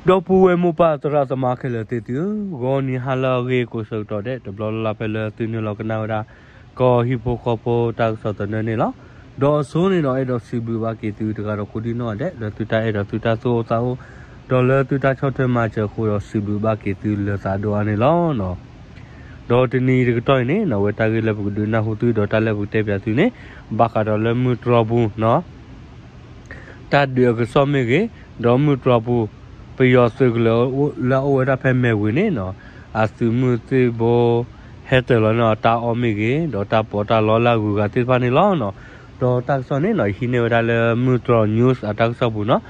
ဒီပုၢ်ဝဲၢ်မိၢ်ပၢ်သရၣ်သမါခဲလၢာ်သ့ၣ်သုဧၢ, ဂီၤနံၤဟါလၢအဂ့ၤကိးဆၢကတီၢ်ဒဲး တဘျီလၢ်လၢ်ဖဲလၢသုနုာ်လီၤကနၣ်ဝဲဒၣ် ကီၢ်ဟံၣ်ဖိဃီဖိတၢ်ကစီၣ်သနၢၣ်န့ၣ်လီၤ. ဒီးအဆိန့ၣ်ဒီးအဲၣ်ဒိးစံးဘျုးဘၣ်က့ၤသုတဂၤဒီးကိးဒံနီၢ်ဂၤဒဲး လၢသုတၢ်အဲၣ်ဒီးသုတၢ်သူၣ်အိၣ်သးအိၣ် ဒီးလၢသုတၢ်ဆီၣ်ထွဲမၤစၢၤအဃိဒီးစံးဘျုးဘၣ်က့ၤသုလၢသးဒိၣ်အါန့ၣ်လီၤ. ဒီးတနံၤအံၤတကတီၢ်အံၤန့ၣ်နီၢ် အဝဲတၢ်ဂ့ၢ်လၢပကဒုးနၢ်ဟူသုဒီးတၢ်လၢပကတဲပၠးသုန့ၣ် ဘၣ်ဃးဒီးလၢမုၢ်တြီၤပူၤနီၢ် တၢ်ဒုးအကစီၣ်မ့ၢ်ဂ့ၤ, ဒီးမုၢ်တြီၤပူၤ ပယီၤသုးကလၢၤလၢအအိၣ်ဝဲဒၣ်ဖဲမဲၢ်ဝ့ၤန့ၣ်နီၢ် အသုးမုၢ်သံၣ်ဘိ ဟဲတၢၤလီၤန့ၢ်အီၤတၢ်အီၣ်မ့ၢ်ဂ့ၤ, ဒီးတၢ်ပီးတၢ်လီလၢအဂုၤအဂၤသ့ၣ်တဖၣ်န့ၣ်လီၤ. ဒီးတၢ်ကစီၣ်န့ၣ်နီၢ် ယဟံးန့ၢ်ဝဲဒၣ်လၢမုၢ်တြီၤ news အတၢ်ကစီၣ်ပူၤနီၢ်,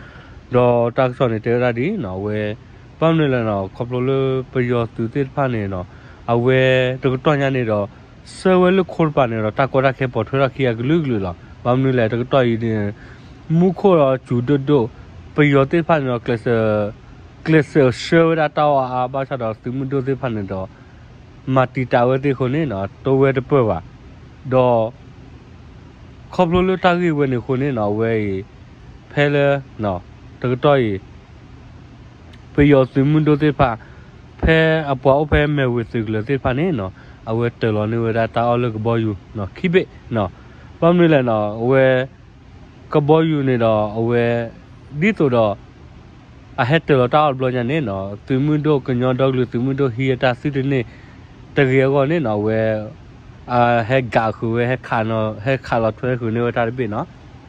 ဒီးတၢ်ကစီၣ်န့ၣ်တဲဝဲဒၣ်ဒ်နီၢ် အဝဲ ဘၣ်မနုၤလဲၣ်နီၢ် ခီဖျိလၢပယီၤသုးသ့ၣ်တဖၣ်န့ၣ်နီၢ် အဝဲတကတီၢ်ညါန့ၣ်ဒီး ဆှၢဝဲလၢခိတပၤန့ၣ်ဒီး တၢ်ကီတၢ်ခဲပိာ်ထွဲထီၣ်ခံအကလုာ်ကလုာ်လီၤ. ဘၣ်မနုၤလဲၣ် တကတီၢ်အံၤန့ၣ် မူခိၣ်ဒီးစူၤဒိၣ်ဒိၣ် ပယီၤသ့ၣ်တဖၣ်န့ၣ်ဒီး ကျဲးစၢးဆှၢဝဲဒၣ်တၢ်အီၣ်အါအါ ဘၣ်ဆၣ်ဒီးသုးမုၢ်ဒိၣ်သ့ၣ်တဖၣ်န့ၣ်ဒီး မၤတံာ်တာ်ဝဲသ့ၣ်အဃိန့ၣ်နီၢ် တအိၣ်ဝဲတပၢၢ်ဘၣ်. ဒီး ခီဖျိလၢတၢ်ဂ့ၢ်ဝဲန့ၣ်အဃိန့ၣ်နီၢ် အဝဲအံၤ ဖဲလၢ တကတီၢ်အံၤ ပယီၤသုးမုၢ်ဒိၣ်သ့ၣ်တဖၣ် ဖဲအပှၤအိၣ်ဖဲမဲၢ်ဝ့ၤသုးကလၢၤသ့ၣ်တဖၣ်န့ၣ်နီၢ် အဝဲတၢၤလီၤန့ၢ်ဝဲဒၣ်တၢ်အီၣ်လၢကဘီယူၤ ခံဘ့ၣ်နီၢ်. ဘၣ်မနုၤလဲၣ်နီၢ် အဝဲ ကဘီယူၤန့ၣ်ဒီး အဝဲ ဒ်သိးဒီး အဟဲတၢၤလီၤတၢ်အီၣ်တဘျီညါန့ၣ်နီၢ် သုးမုၢ်ဒိၣ် ကညီဒီကလုာ်သုးမုၢ်ဒိၣ်ဟံးအတၢ်သုတန့ၢ်တဂ့ၤအဂီၢ်န့ၣ်နီၢ် အဝဲ ဟဲကးဃုာ်ဝဲ ဟဲခး ဟဲခးလီၤထွဲဃုာ်န့ၢ်ဝဲတၢ်တဘ့ၣ်နီၢ်,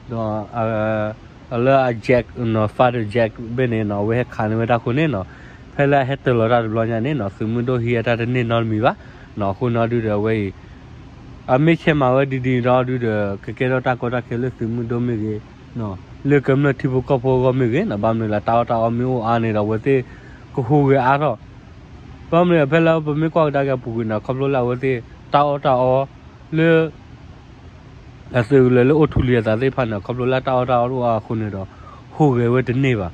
ဒီး လၢအ jet နီၢ် fighter jet ဘ့ၣ်န့ၣ်နီၢ် အဝဲဟဲခးန့ၢ်ဝဲတၢ်အဃိန့ၣ်နီၢ် ဖဲလၢအဟဲတၢၤလီၤတၢ်တဘျီညါန့ၣ်နီၢ် သုးမုၢ်ဒိၣ်ဟံးအတၢ်တန့ၢ်နီတမံၤဘၣ်. အဃိန့ၣ်ဒုဒီးအဝဲအံၤ အမ့ၢ်ဆဲးမၤဝဲဒ်ဒ်န့ၣ်ဒီးဒုဒီး ကကဲထီၣ်တၢ်ကီတၢ်ခဲလၢသုးမုၢ်ဒိၣ်မ့ၢ်ဂ့ၤ လၢကမျၢၢ်ထံဖိကီၢ်ဖိအဂီၢ်မ့ၢ်ဂ့ၤနီၢ် ဘၣ်မနုၤလၢတၢ်အီၣ်တၢ်အီမ့ၢ်အိၣ်အါန့ၣ်ဒီး အဝဲသ့ၣ်ကဟူးဂဲၤအါထီၣ် ဘၣ်မနုၤဖဲလၢပမ့ၢ်ကွၢ်ကဒါက့ၤအပူၤကွံာ်နီၢ် ခီဖျိလၢအဝဲသ့ၣ် တၢ်အီၣ်တၢ်အီ လၢ အသုးကလၢၤလၢအိၣ်ထူလံၤအသးသ့ၣ်တဖၣ်န့ၣ် ခီဖျိလၢတၢ်အီၣ်တၢ်အီတအိၣ်အါအဃိန့ၣ်ဒီး ဟူးဂဲၤဝဲတန့ၢ်ဘၣ်.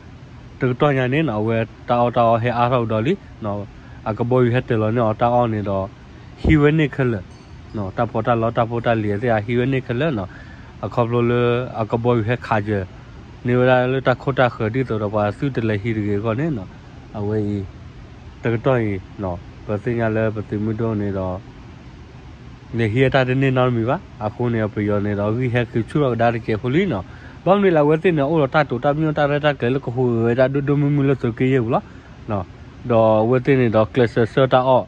တကတီၢ်ညါန့ၣ်နီၢ် အဝဲတၢ်အီၣ်တၢ်အီဟဲအါထီၣ်ကဒီးလံ အကဘီယူၤဟဲတၢၤလီၤန့ၢ်အီၤတၢ်အီၣ်န့ၣ်ဒီး ဟံးဝဲန့ၢ်ခဲလၢာ် တၢ်ပီးတၢ်လီတၢ်ဖိတၢ်လံၤသ့ၣ် အဟံးဝဲန့ၢ်ခဲလၢာ်နီၢ်, အခီဖျိလၢအကဘီယူၤဟဲခးစၢၤ န့ၢ်ဝဲဒၣ်လၢတၢ်ခိၣ်တၢ်ဃၢၤဒ်သိးဒီးပှၤသုးတလဲၤဟံးတဂ့ၤအဂီၢ်န့ၣ်နီၢ်, အဝဲအံၤ တကတီၢ်အံၤ ပသ့ၣ်ညါလၢပသုးမုၢ်ဒိၣ်န့ၣ်ဒီး လဲၤဟံးအတၢ်တန့ၢ်နီတမံၤဘၣ်. အဃိန့ၣ် ပယီၤန့ၣ်ဒီး ဂံၢ်ဟဲက့ၤဆူၣ်ထီၣ်ကဒါတစဲးဖိလံနီၢ်, ဘၣ်မနုၤလဲၣ် အဝဲသ့ၣ်န့ၣ် အိၣ်ဒီးတၢ်တိာ်တၢ်ပညိၣ်တၢ်ရဲၣ်တၢ်ကျဲၤလၢကဟူးဂဲၤဝဲဒၣ်ဒိၣ်ဒိၣ်မုၢ်မုၢ်လၢသုးက့ယဲၢ်ပူၤလီၤ. ဒီးအဝဲသ့ၣ်န့ၣ်ဒီး ကျဲးစၢးဆှၢတၢ်အီၣ်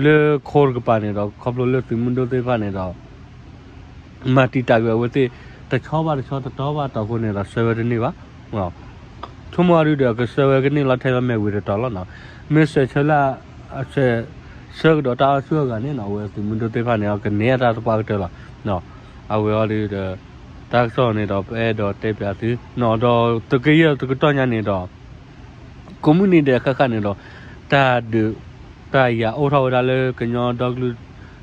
လၢခိတကပၤန့ၣ်ဒီး ခီဖျိလၢသုးမုၢ်ဒိၣ်သ့ၣ်တဖၣ်န့ၣ်ဒီး မၤတံာ်တာ်ကွံာ်အဝဲသ့ၣ် တဆီဘၣ်တဆီ တတီၤဘၣ်တတီၤအဃိန့ၣ်ဒီး ဆှၢဝဲတန့ၢ်ဘၣ်. ဆိကမိၣ်အီၤဒုဒီး ကဆှၢဝဲကန့ၢ်လီၤထဲလၢမဲၢ်ဝ့ၤတတီၤလီၤနီၢ်, မ့ၢ်ဆှၢဆှၢလၢ ဆှၢကဒီးတၢ်အီၣ်ဆူၣ်အဂၤန့ၣ်နီၢ် အဝဲသုးမုၢ်ဒိၣ်သ့ၣ်တဖၣ်န့ၣ် ကန့ၢ်အတၢ်သပှၢ်ကတၢၢ်လီၤ. အဝဲအီၤဒုဒီး တၢ်ကစီၣ်န့ၣ်ဒီး ပအဲၣ်ဒိးတဲပၠးသုနီၢ်, ဒီးသုးက့ယဲၢ်တကတီၢ်ညါန့ၣ်ဒီး ကိးမုၢ်နံၤဒဲးဃၣ်ဃၣ်န့ၣ်ဒီး တၢ်ဒုး တၢ်ယၤအိၣ်ထီၣ်ဝဲဒၣ်လၢကညီဒီကလုာ်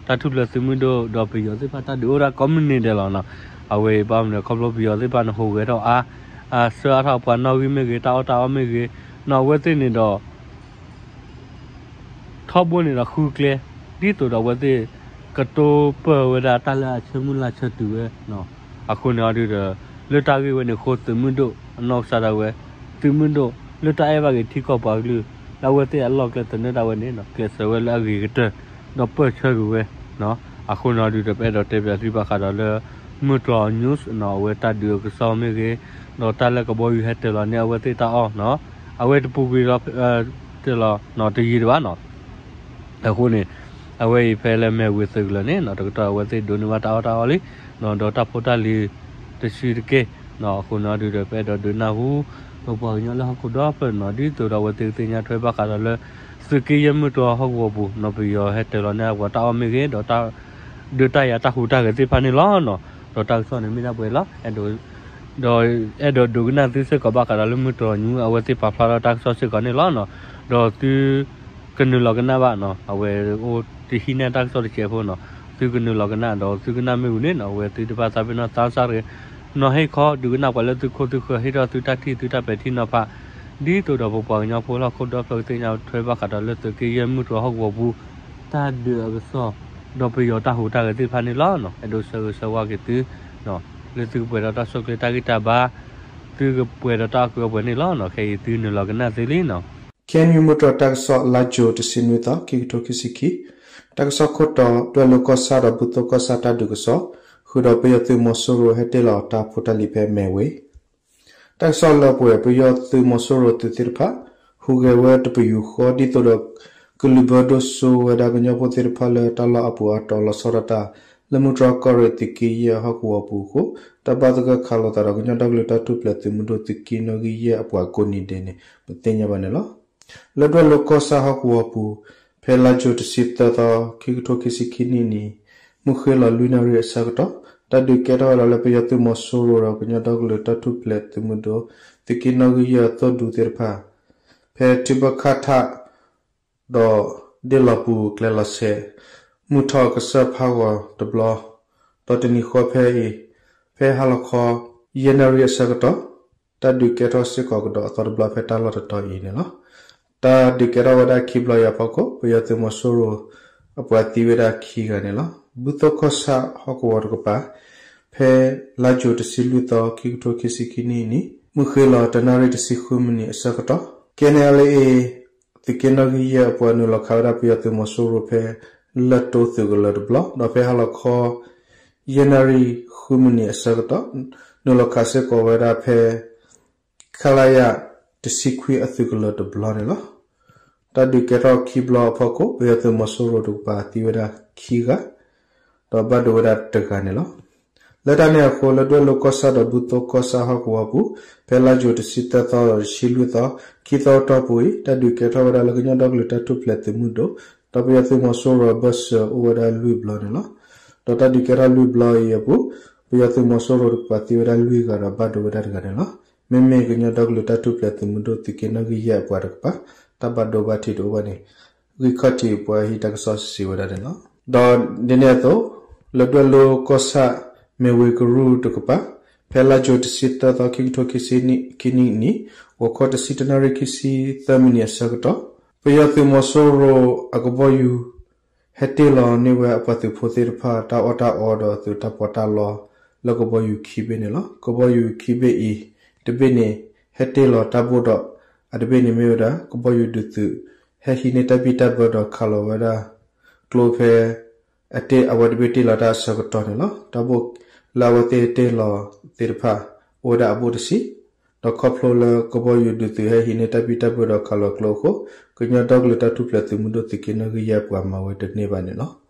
တၢ်ထူၣ်ဖျဲးသုးမုၢ်ဒိၣ်ဒီးပယီၤသ့ၣ်တဖၣ် တၢ်ဒုးအိၣ်ဒၣ်ကိးမုၢ်နံၤဒဲးလီၤနီၢ်. အဝဲအံၤဘၣ်မနုၤလဲၣ် ခီဖျိပယီၤသ့ၣ်တဖၣ်န့ၣ် ဟူးဂဲၤထီၣ်အါ အဆှၢအါထီၣ်ပှၤနီၣ်ဂံၢ်မ့ၢ်ဂ့ၤ တၢ်အီၣ်တၢ်အီမ့ၢ်ဂ့ၤ နီၢ် အဝဲသ့ၣ်န့ၣ်ဒီး ထီဘိန့ၣ်ဒီးဃုကျဲ ဒ်သိးဒီးအဝဲသ့ၣ် ကတိၤပၢၢ်ဝဲဒၣ်တၢ်လၢအဆၢမုၢ်လၢ်ဆၢတုၤဝဲနီၢ်. အဃိန့ၣ်အီၤဒုဒီး လၢတၢ်ဂ့ၢ်ဝဲန့ၣ်အဃိ သုးမုၢ်ဒိၣ်အနီၢ်ကစၢ်ဒၣ်ဝဲ သုးမုၢ်ဒိၣ်လၢတၢ်အဲၣ်ဘၣ်က့ၤထံကီၢ်ပှၤကလုာ် လၢအဝဲသ့ၣ်အလီၢ်ကျဲသနၢၣ်ဒၣ်ဝဲန့ၣ်နီၢ် ကျဲးစၢးဝဲလၢအဂ့ၤကတၢၢ် ဒီးပၢၢ်ဆၢကွံာ်ဝဲနီၢ်. အဃိန့ၣ်အီၤဒုဒီး ပအဲၣ်ဒိးတဲပၠးသုဘၣ်ဃးဒီးလၢ မုၢ်တြီၤ news နီၢ် အဝဲတၢ်ဒုးအကစီၣ်မ့ၢ်ဂ့ၤ ဒီးတၢ်လၢကဘီယူၤဟဲတၢၤလီၤန့ၢ်အဝဲသ့ၣ်တၢ်အီၣ်နီၢ် အဝဲတပူၤကွံာ်ဒီး တၢၤလီၤနီၢ် တယံာ်ဒံးဘၣ်နီၢ်. အဃိန့ၣ် အဝဲအံၤဖဲလၢမဲၢ်ဝ့ၤသုးကလၢၤန့ၣ်နီၢ် တကတီၢ်အဝဲသ့ၣ်ဒိးန့ၢ်ဘၣ်တၢ်အီၣ်တၢ်အီလံ ဒီးတၢ်ဖိတၢ်လံၤတစုတက့ၢ်နီၢ်. အဃိန့ၣ်အီၤဒုဒီး ပအဲၣ်ဒိးဒုးနၢ်ဟူ ပပှၤကညီလၢဟီၣ်ခိၣ်ဒီဖျၢၣ်နီၢ် ဒ်သိးဒီးအဝဲသ့ၣ်ကသ့ၣ်ညါထွဲဘၣ်ဃးဒီးလၢ သုးက့ယဲၢ်မုၢ်တြီၤဟီၣ်ကဝီၤပူၤနီၢ် ပယီၤဟဲတၢၤလီၤန့ၢ်အပှၤတၢ်အီၣ်မ့ၢ်ဂ့ၤ ဒီးတၢ်ဒုးတၢ်ယၤတၢ်ဟူးတၢ်ဂဲၤသ့ၣ်တဖၣ်န့ၣ်လီၤနီၢ်. ဒီးတၢ်ကစီၣ်န့ၣ်မ့ၢ်ဒၣ်ပှဲၤလီၤ ဒီးအဲၣ်ဒိးဒုးကနၣ်သုစ့ၢ်ကီးဘၣ်ဃးဒီးလၢမုၢ်တြီၤ news အဝဲသ့ၣ်ပာ်ဖျါထီၣ်တၢ်ကစီၣ်စ့ၢ်ကီးန့ၣ်လီၤနီၢ်. ဒီးသု ကနုာ်လီၤကနၣ်ဘၣ်နီၢ် အဝဲအိၣ်တဟံးန့ၢ်တၢ်ကစီၣ်တစဲးဖိနီၢ် သုကနုာ်လီၤကနၣ် ဒီးသုကနၣ်မ့ၢ်ဝံၤန့ၣ်နီၢ် အဝဲသုတဘၣ်သးပ့ၤနီၣ်သးစၢ်တဂ့ၤ နီၢ်ဟ့ၣ်ခီဒုးကနၣ်ပှၤလၢသုခိၣ်သုဃၢၤ ဟ့ၣ်ထီၣ်သုတၢ်ထံၣ်သုတၢ်ပဲာ်ထံနီၤဖး ဒ်သိးဒီးပပှၤကညီဖိလၢဟီၣ်ခိၣ်ဒီဖျၢၣ်ကသ့ၣ်ညါထွဲဘၣ်ဃးဒီးလၢသုးက့ယဲၢ်မုၢ်တြီၤဟီၣ်ကဝီၤပူၤ တၢ်ဒုးအကစီၣ် ဒီးပယီၤတၢ်ဟူးတၢ်ဂဲၤသ့ၣ်တဖၣ်န့ၣ်လီၤနီၢ်. အဲၣ်ဒိးဆၢဂ့ၤဆၢဝါက့ၤသု လၢသုကပှဲၤဒီးတၢ်ဆိၣ်ကျဲၤတၢ်ဂံၢ်တၢ်ဘါ သု သုကပှဲၤဒီးတၢ်အီၣ်ကုၢ်အီပှဲၤန့ၣ်လီၤ. ခဲအံၤသုနုာ်လီၤကနၣ်သ့လံနီၤ. ခ့ၣ်အဲၣ်ယူၣ်မုၢ်တြီၢ်တၢ်ကစီၣ် လါယူၤတဆံနွံသီ ခံကထိခံဆံခံ, တၢ်ကစီၣ်ခိၣ်တီ, ဒွဲၣ်လိၤကီၢ်ဆၣ်ဒီးဘူၣ်သိကီၢ်ဆၣ်တၢ်ဒုးကစီၣ်, ဃုာ်ဒီးပယီၤသုးမီၤစိရိၤဟဲတ့ၢ်လီၤတၢ်ဖိတၢ်လံၤဖဲမဲၢ်ဝ့ၤ တၢ်ကစီၣ်လၢပှဲၤ ပယီၤသုးမီၤစိရိၤသုးသ့ၣ်တဖၣ် ဟူးဂဲၤဝဲတပယူာ်ဃီ ဒ်သိးဒီး ကလုာ်ဘၢဒိၣ်စိဝဲဒၣ်ကညီဖိသ့ၣ်တဖၣ်လၢတၢ်လီၢ်အပူၤအါတီၤ လီၤဆီဒၣ်တၢ် လၢမုၢ်တြီၢ်ကီၢ်ရ့ၣ်သုးက့ယဲၢ်ဟီၣ်ကဝီၤပူၤအဃိ တၢ်ဘၣ်သဂၢၢ်ခးလိာ်သးဒီးကညီဒီကလုာ်တၢ်ထူၣ်ဖျဲးသုးမုၢ်ဒိၣ်သုးက့နီၣ်ဂံၢ်ယဲၢ်အပှၤကိးနံၤဒဲးန့ၣ် ပသ့ၣ်ညါဘၣ်န့ၣ်လီၤ. လၢဒွဲၣ်လိၤကီၢ်ဆၣ်ဟီၣ်ကဝီၤပူၤ ဖဲလါယူၤတဆံသၢသီ ခံကထိခံဆံခံနံၣ်အနံၤ မုၢ်ဃ့လီၤလွံၢ်နၣ်ရံၣ်အဆၢကတီၢ် တၢ်ဒုးကဲထီၣ်ဝဲဒၣ်လၢပယီၤသုးမီၤစိရိၤဒီးကညီဒီကလုာ်တၢ်ထူၣ်ဖျဲးသုးမုၢ်ဒိၣ် သုးက့နီၣ်ဂံၢ်ယဲၢ်အသိၣ်ဒူသ့ၣ်တဖၣ် ဖဲထံဘၣ်ခၣ်ထၣ် ဒီးဒ့ၣ်လီၤပူၤကျဲလီၤဆဲး မုၢ်ထီၣ်ကစၢၢ်ဖးဂီၤတဘျီ ဒီးတနံၤဃီဖဲအံၤ ဖဲဟါလီၤခီ ယဲၢ်နၣ်ရံၣ်အဆၢကတီၢ် တၢ်ဒုးကဲထီၣ်စ့ၢ်ကီးကဒီးအသီတဘျီဖဲတၢ်လီၢ်တတီၤအံၤန့ၣ်လီၤ. တၢ်ဒုးကဲထီၣ်ဝဲဒၣ်ခံဘျီအံၤအဖီခိၣ် ပယီၤသုးမီၤစိရိၤအပှၤသံဝဲဒၣ်ခံဂၤန့ၣ်လီၤ. ဘူၣ်သိကီၢ်ဆၣ်ဟီၣ်ကဝီၤတကပၤ ဖဲလါယူၤတဆံလွံၢ်သီ ခံကထိခံဆံခံနံၣ်အနံၤ မုၢ်ဃ့လီၤတနၣ်ရံၣ်တဆံဃုမံးနံးအဆၢကတီၢ် KNLA သုးက့နီၣ်ဂံၢ်ယဲၢ်အပှၤနုာ်လီၤခးဝဲဒၣ်ပယီၤသုးမီၤစိရိၤဖဲ လၢၢ်တိသုးကလၢၤတဘျီ ဒီးဖဲဟါလီၤခီ ယဲၢ်နၣ်ရံၣ်ဃုမံးနံးအဆၢကတီၢ် နုာ်လီၤခးစ့ၢ်ကီးဝဲဒၣ်ဖဲ ခလရ တဆံခွံအသုးကလၢၤတဘျီန့ၣ်လီၤ. တၢ်ဒုးကဲထီၣ်ခံဘျီအဖီခိၣ် ပယီၤသုးမီၤစိရိၤတကပၤသံဝဲဒၣ်ခံဂၤ ဒီးဘၣ်ဒိဝဲဒၣ်တဂၤန့ၣ်လီၤ. လၢတၢ်န့ၣ်အဃိ လၢဒွဲၣ်လိၤကီၢ်ဆၣ်ဒီးဘူၣ်သိကီၢ်ဆၣ်ဟီၣ်ကဝီၤပူၤ ဖဲလါယူၤတဆံသၢသီဒီးတဆံလွံၢ်သီ ခံသီအတီၢ်ပူၤအံၤ တၢ်ဒုးကဲထီၣ်ဝဲဒၣ်လၢကညီဒီကလုာ်တၢ်ထူၣ်ဖျဲးသုးမုၢ်ဒိၣ် ဒီးပယီၤသုးမီၤစိရိၤအဘၢၣ်စၢၤအိၣ်ဝဲဒၣ်လွံၢ်ဘျီန့ၣ်လီၤ. ဒီးတၢ်ဒုးကဲထီၣ်လွံၢ်ဘျီအံၤအပူၤ ပယီၤသုးမီၤစိရိၤတကပၤသံဝဲဒၣ်လွံၢ်ဂၤဒီးဘၣ်ဒိဝဲဒၣ်တဂၤန့ၣ်လီၤ. မ့မ့ၢ်ကညီဒီကလုာ်တၢ်ထူၣ်ဖျဲးသုးမုၢ်ဒိၣ်သုးက့နီၣ်ဂံၢ်ယဲၢ်အပှၤတကပၤ တၢ်ဘၣ်ဒိဘၣ်ထံးတအိၣ်ဘၣ်န့ၣ် ဂံၢ်ခီၣ်ထံးပှၤဟံးတၢ်ကစီၣ်စံးဝဲဒၣ်န့ၣ်လီၤ. ဒီးဒ်န့ၣ်အသိး လၢဒွဲၣ်လိၤကီၢ်ဆၣ် မဲၢ်ဝ့ၤကရူၢ်တကပၤ ဖဲလါယူၤတဆံသၢသီ ခံကထိခံဆံခံနံၣ်အနံၤ ဂီၤခီတဆံတနၣ်ရံၣ်ခံဆံသၢမံးနံးအဆၢကတီၢ် ပယီၤသုးမီၤစိရိၤအကဘီယူၤ ဟဲတ့ၢ်လီၤန့ၢ်ဝဲအပှၤသုးဖိသ့ၣ်တဖၣ် တၢ်အီၣ်တၢ်အီဒီးသုးတၢ်ပီးတၢ်လီ လၢကဘီယူၤခံဘ့ၣ်န့ၣ်လီၤ. ကဘီယူၤခံဘ့ၣ်အံၤ တဘ့ၣ်န့ၣ် ဟဲတ့ၢ်လီၤတၢ်ဘိၣ်ဒီး အတဘ့ၣ်န့ၣ်မ့ၢ်ဝဲဒၣ် ကဘီယူၤဒုးသုး ဟဲဟံးန့ၢ်တၢ်ဘံၣ်တၢ်ဘၢဒီးခးလီၤဝဲဒၣ် ကျိဖဲ အဝဲတဘ့ၣ်တ့ၢ်လီၤတၢ်အဆၢကတီၢ်န့ၣ်လီၤ. တၢ်ဘိၣ်လၢအဝဲသ့ၣ်တ့ၢ်လီၤသ့ၣ်တဖၣ် အိၣ်ဝဲဒၣ်အဘိၣ်တဆံ ဒီးခီဖျိလၢကဘီယူၤဒုးသုးဟဲဟံးန့ၢ်တၢ်ဘံၣ်တၢ်ဘၢဒီးခးလီၤကျိအဃိ ကညီဒီကလုာ်တၢ်ထူၣ်ဖျဲးသုးမုၢ်ဒိၣ်သုးက့နီၣ်ဂံၢ်ယဲၢ်ပှၤမၤဝဲတန့ၢ်ဘၣ်န့ၣ်လီၤ.